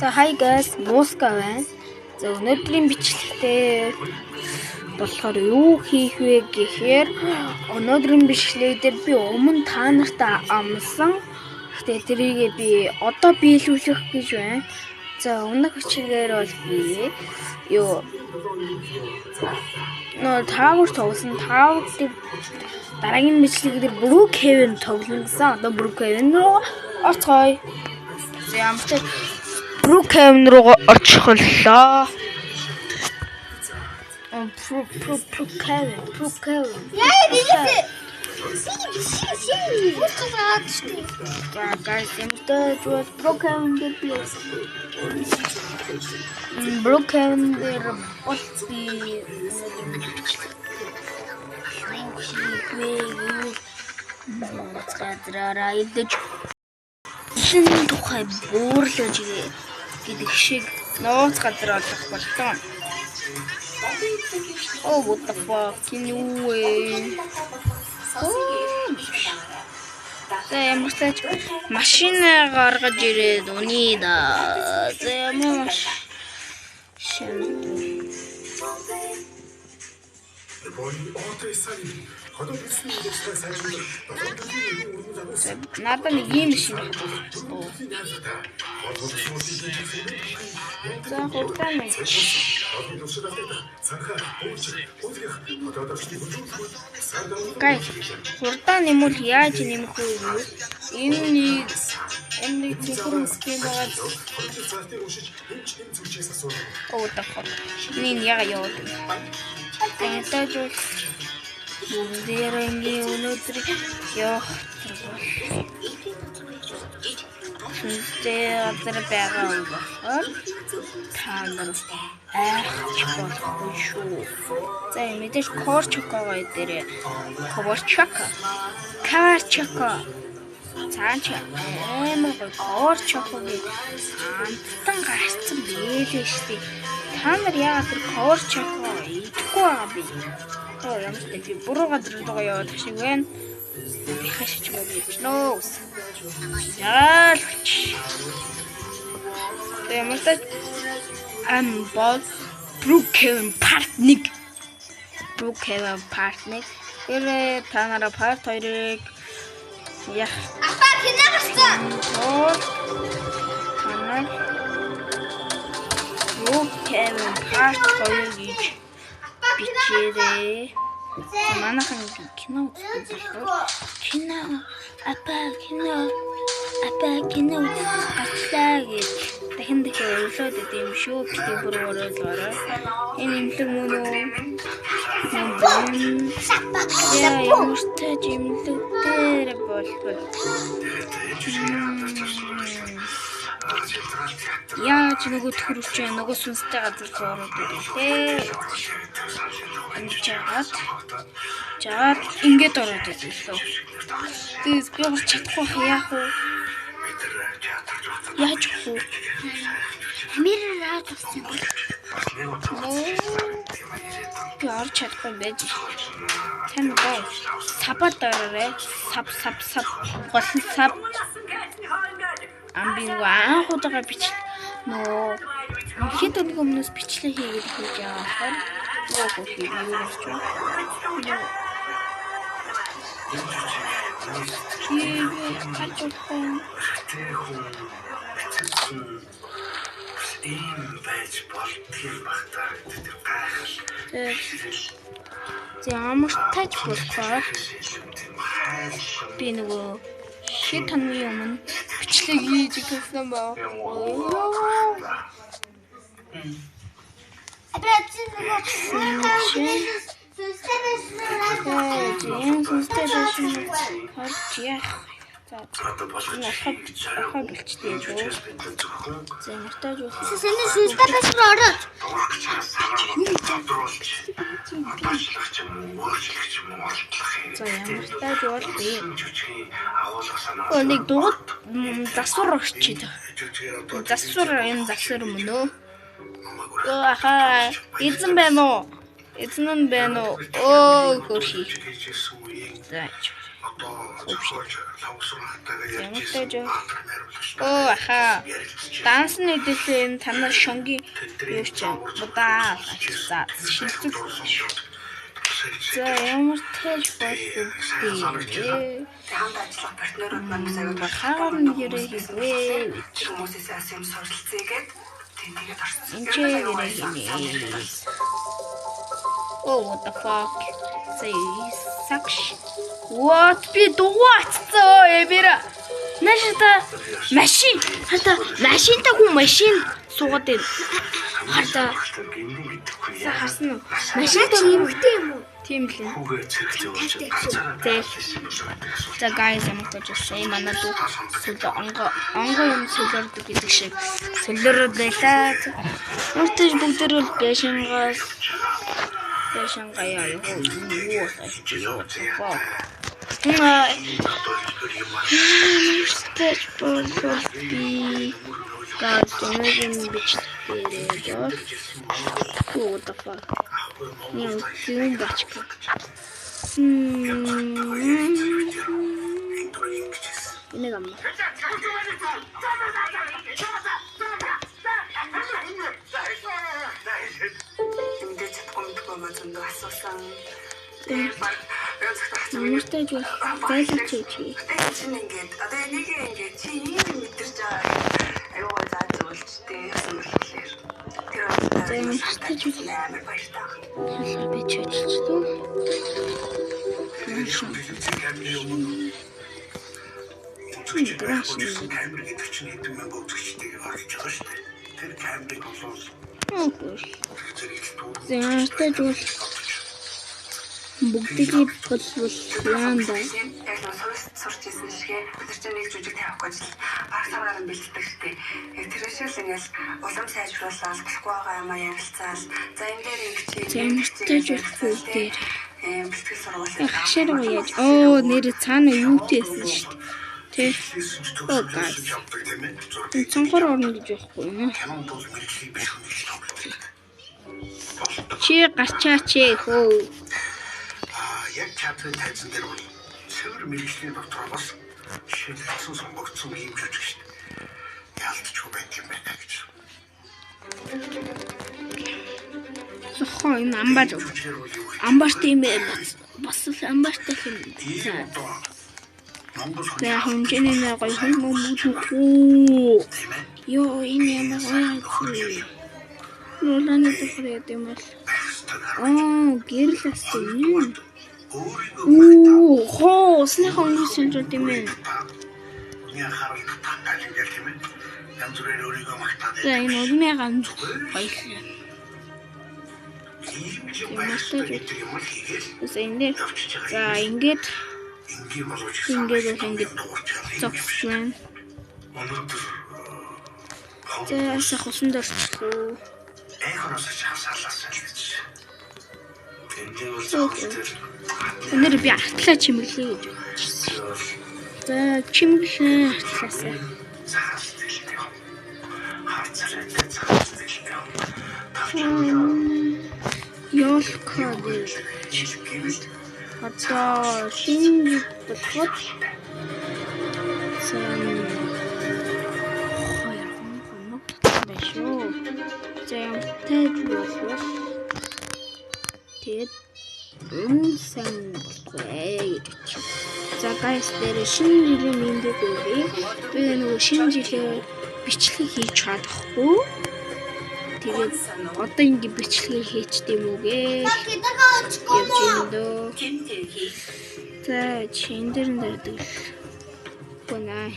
За hi guys, Муска байна. За өнөөдрийн бичлэгтээ болохоор юу хийх вэ гэхээр өнөөдрийн бичлэг дээр би өмнө та нартай амласан. Гэхдээ тэрийг би одоо биелүүлэх гэж байна. За өмнөх бичлэгээр бол би юу нөө tower тоглосон. Tower дээр дараагийн бичлэг дээр Brookhaven тоглоно гэсэн. Одоо Brookhaven руу орцгоё. За ямар ч Brookhaven руу орчихлоо. Brookhaven, Brookhaven. Яа билээ. Си си. Мускалаад штэ. За guys, юмтай бол Brookhaven дээр би Brookhaven дээр бол би юу хийх вэ гэвэл нууц газраараа идэж шин тухай буурлаж гэдэг шиг нууц газар олох болтон. Oh, what the fuck? Энэ юу вэ? За ямар ч тач машин гаргаж ирээд уний да. За ямар машин. За надад нэг ийм машин байна. За хурдан мэн. Гай хурдан нэмвэл яаж нэмэх вэ гэвэл энэ нэг цэнхэр үсгийн байгаа. Оо what the fuck. Энэ яга яваад. Тэнтэй бол бүгдээрээ өнөөдөр явах бол сүнстэй газар байгаа болохоор та нар айхч болохгүй шүү. За мэдээж Корчокого дээрээ Корчоко. Корчоко. Цаан чи амар гоё Корчокогийн амттан гарцсан бэлээ шүү дээ. Та нар яагаад тэр Корчоко идэхгүй байгаа бэ? Оо ямар ч би буруу газар руу яваад шиг байна. Би хашиж мөн нөө. Яал. Ямар ч ам бол Brookhaven Part 1. Brookhaven Part 1. Тэр та нараа Part 2-ыг яг Апа кино гарсан. Та нар Brookhaven Part 2 гэж бичээрэй. Манайхан кино үздэг болохоор кино апа кино апа кино үзэх гарчлаа гэж дахин дахин өглөөд идэм шүү. Бити бүр оройлоорой. Энэ имлэг мөн үү? Яа ямар тааж имлэг дээр болбол яаж нөгөө төхөрч нөгөө сүнстэй газар руу ороод ирлээ. Ингэж жагаад жагаад ингээд ороод ирлээ. Тэгээс би бас чадахгүй байх яах вэ? Яаж вэ? Амир раад болсон. Би орж чадахгүй байж. Тань гоо. Сабад ороорой. Саб саб саб. Гол нь саб. Ам би нөгөө анх удаага бичлэг нөгөө хэд өдрийн өмнөөс бичлэг хийгээд хийж байгаа болохоор нөгөө хөө юу болж байна. Гарч болохгүй. Ийм байж болдгийм баг та гэдэг гайхал. За ямар тач болохоор би нөгөө хэд хоногийн өмнө бичлэг хийж эхэлсэн баа. Апа чи нөгөө сүнстэй байсан. Энэ сүнстэй байсан харж яах. За Одоо болгож энэ бэлчтэй юу. За ямартай ч бол Сэний сүнстэй байсан ороод. тодруулж одоочлох ч юм уу өөрчлөх ч юм уу олдлох юм. За ямартай ч бол би Жүжигийн агуулга санаа. нэг дугад засвар орчиж. Жүжигээр одоо Засвар энэ засвар мөн үү? Өө ахаа эзэн байна уу? Эзэн нь байна уу? Өө хөрхи. хийжсэн үеийн За. Одоо зохиолч лавсрахтайгаа Ямар ярьж ч байсан. Оо аха. Данс нь хэдүүлээ энэ танаар шонгийн юу ч будаа за шилжүүлсэн шүү. За ямар тааж болов бэ? Хамт ажиллах партнерууд маань бас аюул Хаагаар нь гэрээ хийвэ. Тэр хүмүүсээс бас юм суралцъя гэд тийм тэгээд орсон. Энд ч гэрээ хийнэ. Oh what the fuck. Say sucks. What би дугуй атцсан эбэр. Наашта машин хата машинтай хүн машин суугаад байна. Харта за харсан уу? Машинтай Эмэгтэй юм уу? Тийм лээ. Хүүгээ цэрэг зөөлж ганцаараа Зээл. За guys ямар ч байсан манай дүү сөл онго онго юм сөлөрдөг гэдэг шиг сөлөрөд байлаа. Өөртөө бүгдээр л байшингаас байшингаа яа юу юу юу fuck. Тэч болов би guys өнөөгийн бичлэг дээрээ бол what the fuck. Юм бачка. Энийг амна. Мэдээж чадахгүй мэдгүй юм зөндөө асуусан. Тэгээд баг Ямар тааж бол зайлууч чи. Тэгээд чинь ингээд одоо энийг ингээд чи ийм юм мэдэрч байгаа аюу заа зөвлөж тээ гэсэн болохоор тэр За ямар тааж бол амар баяртай. Ялаа би ч ажиллаж. Камер гэдэг чинь хэдэн мянган үзэгчтэйг оруулж байгаа шүү дээ. Тэр камерыг болвол За ямар тааж бол бүгдийг болвол яанда. Яг нэг сурч ирсэн шигэ бид нар чинь нэг жүжиг тавих гэж л баг самгаар нь бэлддэг шүү дээ. Яг тэр шиг л ингээл улам сайжруулаад болохгүй байгаа юм а ярилцаал. За энэ дээр ингэж За ямар тааж бол бүгдээр бэлтгэл сургууль. хашаараа яаж оо нэр цаана юутэй байсан шүү дээ. Тэ. Оо guys. Цонхор орно гэж байхгүй юм. Кинонд бол мэрэгжлийн биш хүн гэж тоглодог. Чи гарчаач ээ хөө. Аа яг театрын тайзан дээр бол цэвэр мэрэгжлийн дотор бас шилжсэн сонгогдсон ийм жүжигч шүү дээ. Ялтчгүй байт юм байна гэж. Зохоо энэ амбар Жүжигчээр бол юу вэ? амбартай юм байна. Бас л амбартай юм. Ийм За. одоо Монгол хүн За хэмжээний нэг гоё хүн мөн үү. тийм ээ. Йоо энэ ямар гоё юм. Роланы дохор яд юм бол. Аа гэрэл ассан юм. Өөрийгөө Үу хоо усныхаа өнгө сэлжүүлд юм байна. Миний анхаарал татах гал ингээл тийм ээ. Янз бүрээр өөрийгөө магтаад За энэ улмын ганц баялаа. ийм л юм байх ёстой гэдэг юм л хийгээл За энэ дээр явчихж за байгаа. ингээд Энгийн боловч ингээд бол ингээд зогсож байна. Өнөөдөр За сайх усанд орчлоо. Эхроос часаалаас л гэж. Тэндээ бол зохиол дээр Өнөр би артлаа чимэглэе гэж бодчихсон. За чимэглэн артлаасаа. цагаас дэлтэй. Хар царайтай цагаас дэлтэй. Тавч Ёлка дээр гэвэл одоо шинэ жил болоход за 2 хоног байна шүү. За ямтай болвол тэгээд үн сайн болтугай гэж бодчих. За guys дээр шинэ жилийн мэндийг хүргэе. Би нөгөө шинэ жилээр бичлэг хийж чадахгүй. Тэгээд одоо ингэ бичлэгээ хийчт юм уу гээ. Явж юм дөө. За чин дээр нь дэрдэг. Гүнэ.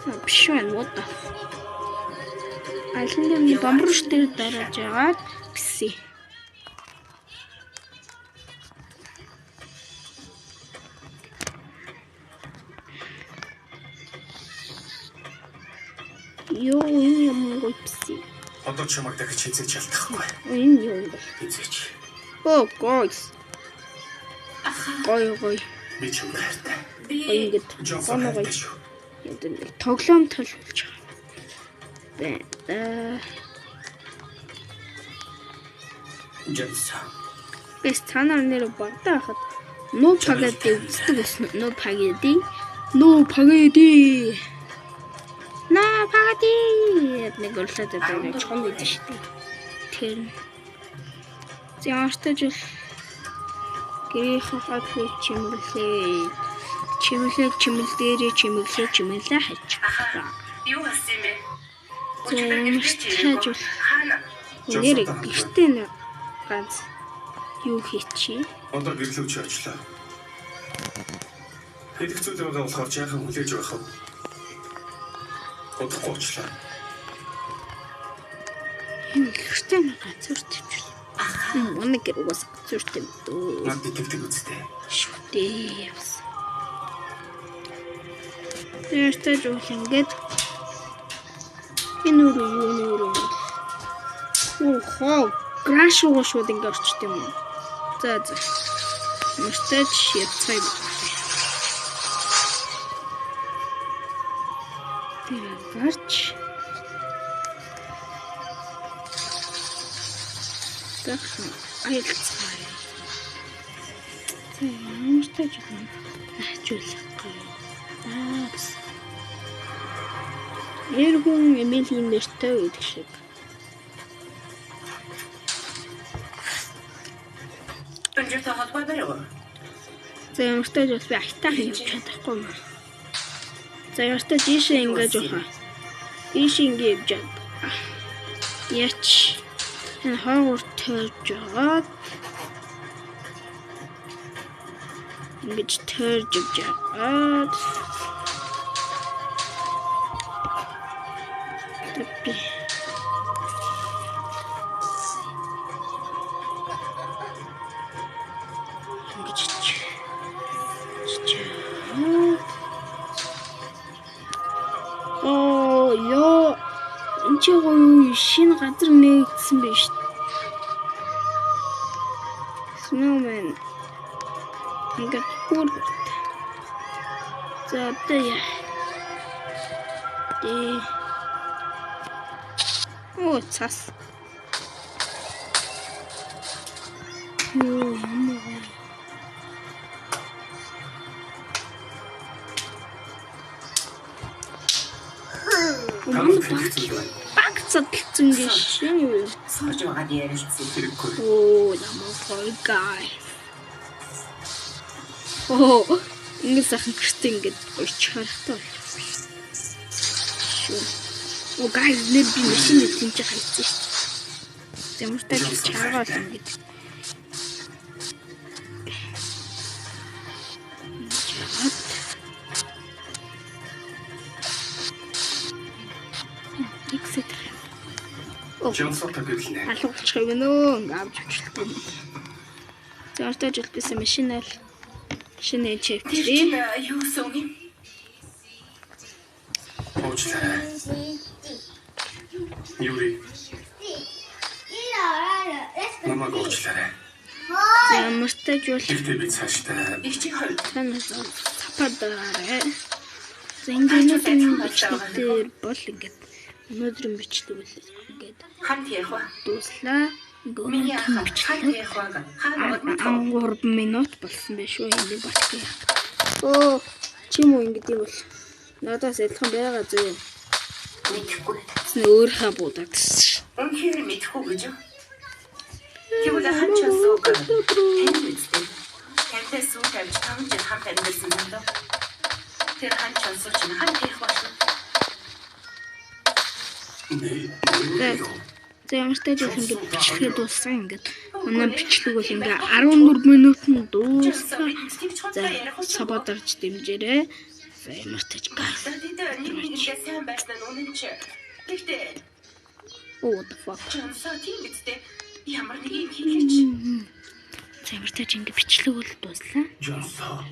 За биш байна what the. Алин дээр нь бамбруш дээр дарааж агаад гисэн. Йоо энэ юм гоё писи. Одоо чамайг дахиж хизээж ялтахгүй. Энэ юу юм бэ? Хизээч. Оо guys. Гоё гоё. Би чамд хайртай. Гоё ингээд Жохон гоё гоё. хайртай шүү. Нэг тоглоом толгуулж байгаа. Байна. Жэнса. Бэс цаанаар нэр багтаа хахад Ну пагади үздэг байсан. Ну пагади. Ну пагади. На пагади. Нэг өрлөөд байдаг чон гэдэг шүү дээ. Тэр. Ямартай жил гэрийнхээ хавлыг чимэглээ. Чимэглээ чимэл дээрээ чимэглээ чимэглээ хайчихлаа. Юу болсон юм бэ? За ямартай жил Хаана? нэр гэртээ нэг ганц юу хийчихье. Одоо гэрлөө чи очлоо. Хэлэх зүйл байгаа болохоор жаахан хүлээж байх уу? Удахгүй очлоо. Энэ гэртээ нэг ганц өртөвч. Үнэ гэр угаас ганц өртөв дөө. Надад итгэдэг үстэй. Шүү дээ явсан. Ямартай жил ингээд энэ өөрөө юу нэр юм бол. Оо хоо краш уугаа шууд ингээд орчт юм уу? За за. Ямартай ч явцгаая. Тэр гарч Дахин аялцгаая. За ямартай ч юм хажуулахгүй. Аа гэсэн. Эр хүн Эмилийн нэртэй гэдэг шиг. Өнжиртэй холбоо барив. За ямартай ч бол би айтаахан явж чадахгүй юм. За ямартай ч ийшээ ингэж явах. Ийшээ ингэ явж чад. Яач. Энэ хойгуур тойрж жагаад ингэж тойрж явж жагаад би ингэж чичээд Оо ёо энэ чи гоё шинэ газар нээгдсэн байж шүү. Snowman ингээд бүр гурт. За одоо яа. Тэ. Оо цас. Йоо ямар гоё. Танад хэлэх зүйл байна. Баг задалсан гэж шинэ юу? Сууж байгаад ярилцсан. Хэрэггүй. Оо ямар гоё гай. Оо ингэ сайхан гэртээ ингэж гоё чархтай болж. Шүү. Оо guys нэр би машин эзэн чи хайцсан шүү дээ. Ямартай ч чаргаа бол ингэж. Чаргаад. Exit. Оо Жонсотой гэрлэнэ. алгуулчих юм нөө ингээ авч авчлаа. За ортой жил бисэн машин ал шинэ Тэр чивчээ. чинь юу гэсэн үг юм? Уучлаарай. Юри, намайг уучлаарай. За ямартай жил Гэхдээ би цаашдаа Их чинь хувьд та нар цападаарай. За ингээ өнөөдрийн бичлэг дээр бол ингээд өнөөдрийн бичлэг бол ингээд хамт ярих уу? дууслаа. Ингээ Миний өнөөдрийн ахаа хамт бичлэг ярих уу? Хаана байгааг мэдэх 13 минут болсон байх шүү. Энийг батлая. Оо чи юм уу ингэдэг юм бол надаас адилхан байгаа зөө. мэдэхгүй. Тэсний өөрийнхөө буудаад гэсэн. Үнэхээр мэдэхгүй гэж юу? Тэгвэл хан ч асууг. Тань үстэй. Тантай сүү тавьж 5 жил хамт амьдарсан юм даа. Тэр хан ч асуу чинь хамт ярих болно. нэ За ямартай жил ингээд бичлэгээ дууссан ингээд манай бичлэг бол ингээ 14 минутанд дууссан. За сабо дарж дэмжээрэй. За ямартай ч guys. За тэд нэг нэгэндээ сайн байсан нь үнэн ч. Гэхдээ Oh what the fuck. Жонсоо тийм биз дээ. Ямар нэг юм хийлээч. За ямартай ч ингээ бичлэг бол дууслаа. Жонсоо.